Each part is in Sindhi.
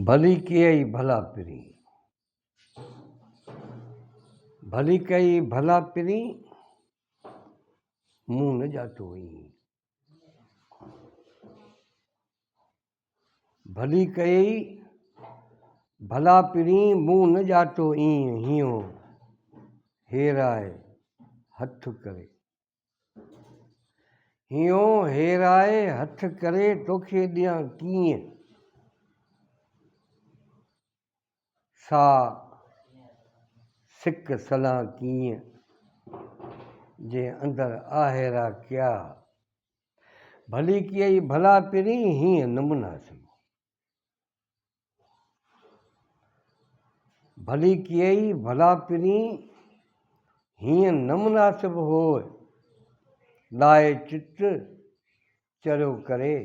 ڀلي ڪيئي ڀلا پرين. ڀلي ڪيئي ڀلا پرين، مون نه ڄاتو ائين. ڀلي ڪيئي ڀلا پرين، مون نه ڄاتو ائين. هينئون هيرائي هٿ ڪري. هينئون هيرائي هٿ ڪري توکي ڏيان ڪيئن؟ سا سڪ سلان ڪيئن، جنهن اندر آهيرا ڪيا. ڀلي ڪيئي ڀلا پرين، هينئن نه مناسب. ڀلي ڪيئي ڀلا پرين، هيئن نه مناسب هوء، لائي چت چريو ڪري،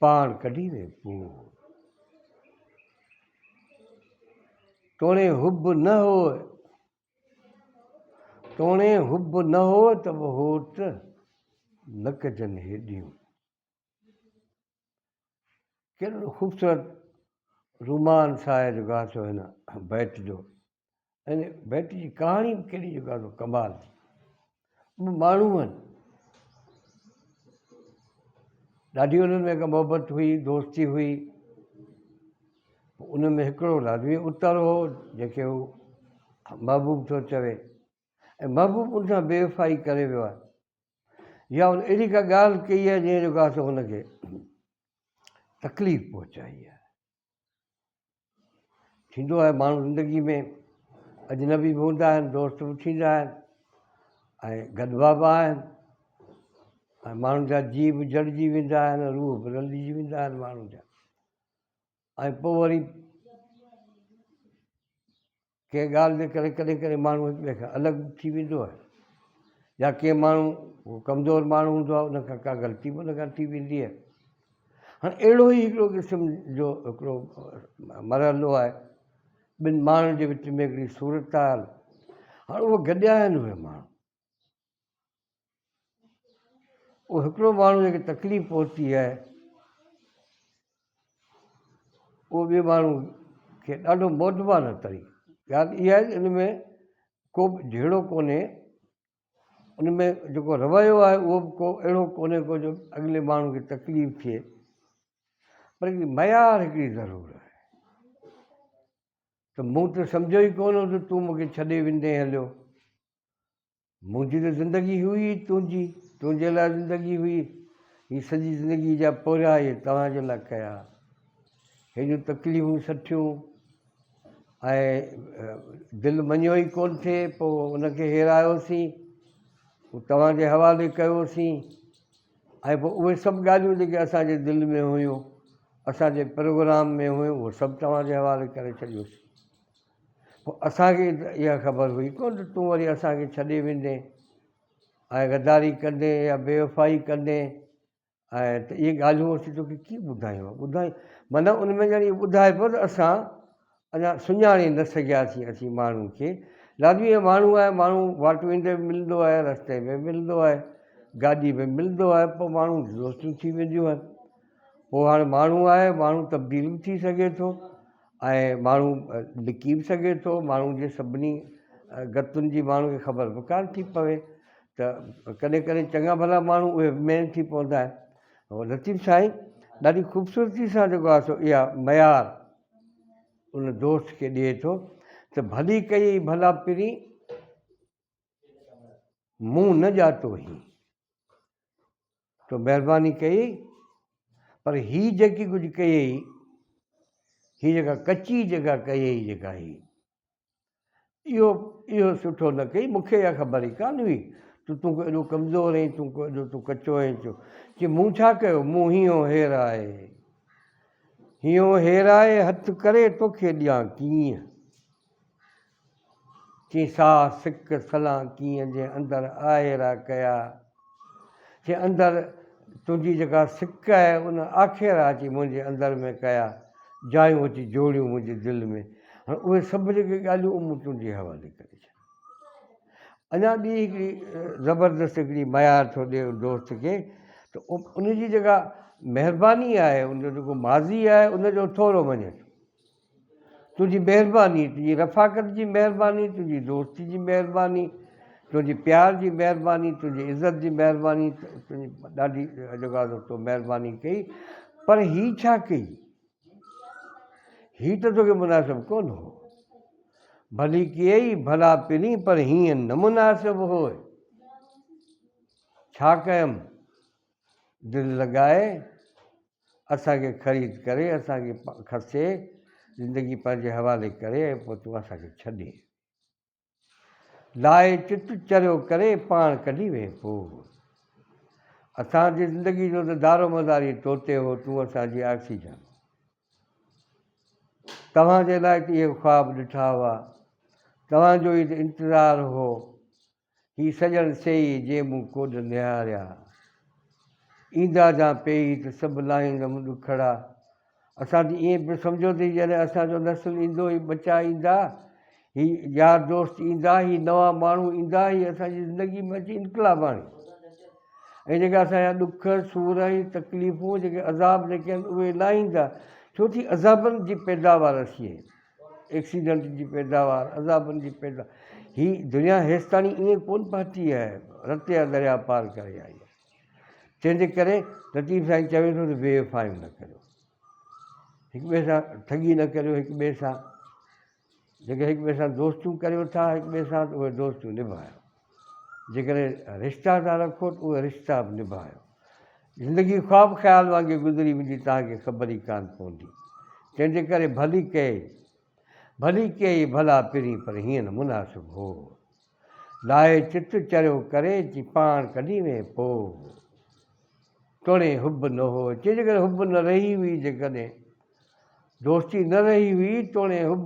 پاڻ ڪڍي وي پوء. توڻي حب نه هوء، توڻي حب نه هوء ته به هوت نه ڪجن هيڏيون. ڪيڏو نه خوبصورت رومانس آهي جيڪو آهي سو هن بيت جو ۽ بيت جي ڪهاڻي به ڪيڏي جيڪو آهي سو ڪمال جي ٻه ماڻهو آهن ڏاڍي انهن ۾ هڪ محبت هئي دوستي هئي ان ۾ هڪڙو لازمي اتر هو جنهن کي هو محبوب ٿو چوي ۽ محبوب ان سان بي وفائي ڪري ويو آهي يا هن اهڙي ڪا ڳالهه ڪئي آهي جنهن جو ڪا سو هن کي تڪليف پهچائي آهي. ٿيندو آهي ماڻهو زندگي ۾ اجنبي به هوندا آهن دوست به ٿيندا آهن ۽ گڏبا به آهن ۽ ماڻهن جا جيء به جڙجي ويندا آهن روح به رلجي ويندا آهن ماڻهن جا ۽ پوء وري ڪنهن ڳالهه جي ڪري ڪڏهن ڪڏهن ماڻهو هڪ ٻئي کان الڳ به ٿي ويندو آهي يا ڪنهن ماڻهو ڪو ڪمزور ماڻهو هوندو آهي ان کان ڪا غلطي به ان کان ٿي ويندي آهي هاڻي اهڙو ئي هڪڙو قسم جو هڪڙو مرحلو آهي ٻن ماڻهن جي وچ ۾ هڪڙي صورتحال هاڻي اهي گڏيا آهن اهي ماڻهو اهو هڪڙو ماڻهو جنهن کي تڪليف پهتي آهي اهو ٻئي ماڻهو کي ڏاڍو مودبانه طريقي ڳالهه اها آهي ته ان ۾ ڪو به جهيڙو ڪونهي ان ۾ جيڪو رويو آهي اهو به ڪو اهڙو ڪونهي ڪو جو اڳلي ماڻهو کي تڪليف ٿئي پر هڪڙي معيار هڪڙي ضرور آهي ته مون ته سمجهيو ئي ڪونه هو ته تون مون کي ڇڏي ويندين هليو منهنجي ته زندگي هئي ئي تنهنجي، تنهنجي لاء زندگي هئي. هي سڄي زندگيء جا پورهيا اهي توهان جي لاء ڪيا. هيڏيون تڪليفون سٺيون ۽ دل مڃيو ئي ڪونه ٿئي، پوء ان کي هيرايوسين، پوء توهان جي حوالي ڪيوسين ۽ پوء اهي سڀ ڳالهيون جيڪي اسان جي دل ۾ هيون، اسان جي پروگرام ۾ هيون، اهو سڀ توهان جي حوالي ڪري ڇڏيوسين. پوء اسان کي ته اها خبر هئي ڪونه ته تون وري اسان کي ڇڏي ويندين ۽ غداري ڪندين يا بيوفائي ڪندين ۽ ته اهي ڳالهيون اسين توکي ڪيئن ٻڌايون ٻڌايون معنيٰ ان ۾ ڄڻ اهو ٻڌائي پيو ته اسان اڃا سڃاڻي نه سگهياسين اسين ماڻهن کي لازمي اهو ماڻهو آهي ماڻهو واٽ ويندي به ملندو آهي رستي ۾ ملندو آهي گاڏي ۾ ملندو آهي پوء ماڻهو دوستيون ٿي وينديون آهن پوء هاڻي ماڻهو آهي ماڻهو تبديل به ٿي سگهي ٿو ۽ ماڻهو لڪي به سگهي ٿو، ماڻهو جي سڀني گتن جي ماڻهو کي خبر به ڪانه ٿي پوي ته ڪڏهن ڪڏهن چڱا ڀلا ماڻهو اهي به مين ٿي پوندا آهن. لطيف سائين ڏاڍي خوبصورتي سان جيڪو آهي سو اها معيار ان دوست کي ڏئي ٿو ته ڀلي ڪيئي ڀلا پرين مون نه ڄاتو هين. تو مهرباني ڪئي پر هي جيڪي ڪجهه ڪيئي هي جيڪا ڪچي جيڪا ڪيئي جيڪا هي اهو اهو سٺو نه ڪئي مون کي اها خبر ئي ڪانه هئي ته تون ڪو ايڏو ڪمزور آهين تون ڪو ايڏو تون ڪچو آهين چو چي مون ڇا ڪيو مون هينئون هيرائي هينئون هيرائي هٿ ڪري توکي ڏيان ڪيئن چي سا سڪ سلان ڪيئن جنهن اندر آهيرا ڪيا. چي اندر تنهنجي جيڪا سڪ آهي ان آکيرا اچي منهنجي اندر ۾ ڪيا، جايون اچي جوڙيون منهنجي دل ۾. هاڻ اهي سڀ جيڪي ڳالهيون مون تنهنجي حوالي ڪري ڇڏيون. اڃا ٻي هڪڙي زبردست هڪڙي ميار ٿو ڏئي ان دوست کي ته ان جي جيڪا مهرباني آهي، ان جو جيڪو ماضي آهي، ان جو ٿورو مڃي ٿو. تنهنجي مهرباني، تنهنجي رفاقت جي مهرباني، تنهنجي دوستي جي مهرباني، تنهنجي پيار جي مهرباني، تنهنجي عزت جي مهرباني، تنهنجي ڏاڍي جيڪو آهي تو مهرباني ڪئي، پر هي ڇا ڪئي؟ هي ته توکي مناسب ڪونه هو. ڀلي ڪيئي ڀلا پرين پر هيئن نه مناسب هوء. ڇا ڪيم؟ دل لڳائي اسان کي خريد ڪري اسان کي کسي زندگي پنهنجي حوالي ڪري ۽ پوء تون اسان کي ڇڏي. لائي چت چريو ڪري پاڻ ڪڍي وئين پوء. اسان جي زندگي جو ته دارومدار ئي تو تي هو، تون اسان جي آڪسيجن. توهان جي لاء ته اهي خواب ڏٺا هئا، توهان جو ئي ته انتظار هو. هي سڄڻ سيئي جي مون ڪوڏ نهاريا. ايندا جان پيئي ته سڀ لاهيندم ڏکڙا. اسان ته ائين پيو سمجهو ته جڏهن اسان جو نسل ايندو، هي ٻچا ايندا، هي يار دوست ايندا، هي نوان ماڻهو ايندا، هي اسان جي زندگي ۾ اچي انقلاب آڻي ۽ جيڪا اسان جا ڏک، سور ۽ تڪليفون جيڪي عذاب جيڪي آهن اهي لاهيندا. ڇو ٿي عذابن جي پيداوار اسين آهيون. ايڪسيڊنٽ جي پيداوار، عذابن جي پيداوار. هي دنيا هيستاڻي ائين ڪونه پهتي آهي، رت جا درياء پار ڪري آئي آهي. تنهن جي ڪري لطيف سائين چوي ٿو ته بي وفايون نه ڪريو، هڪ ٻئي سان ٺڳي نه ڪريو، هڪ ٻئي سان جيڪڏهن هڪ ٻئي سان دوستيون ڪريو ٿا هڪ ٻئي سان ته اهي دوستيون نڀايو، جيڪڏهن رشتا ٿا رکو ته اهي رشتا به نڀايو. زندگي خواب خيال وانگي گذري ويندي توهان کي خبر ئي ڪانه پوندي. تنهن جي ڪري ڀلي ڪيئي ڀلي ڪيئي ڀلا پرين پر هيئن نه مناسب هو. لائي چت چريو ڪري چي پاڻ ڪڍي وئين پوء. توڻي حب نه هو چي جيڪڏهن حب نه رهي هئي جيڪڏهن دوستي نه رهي هئي توڻي حب.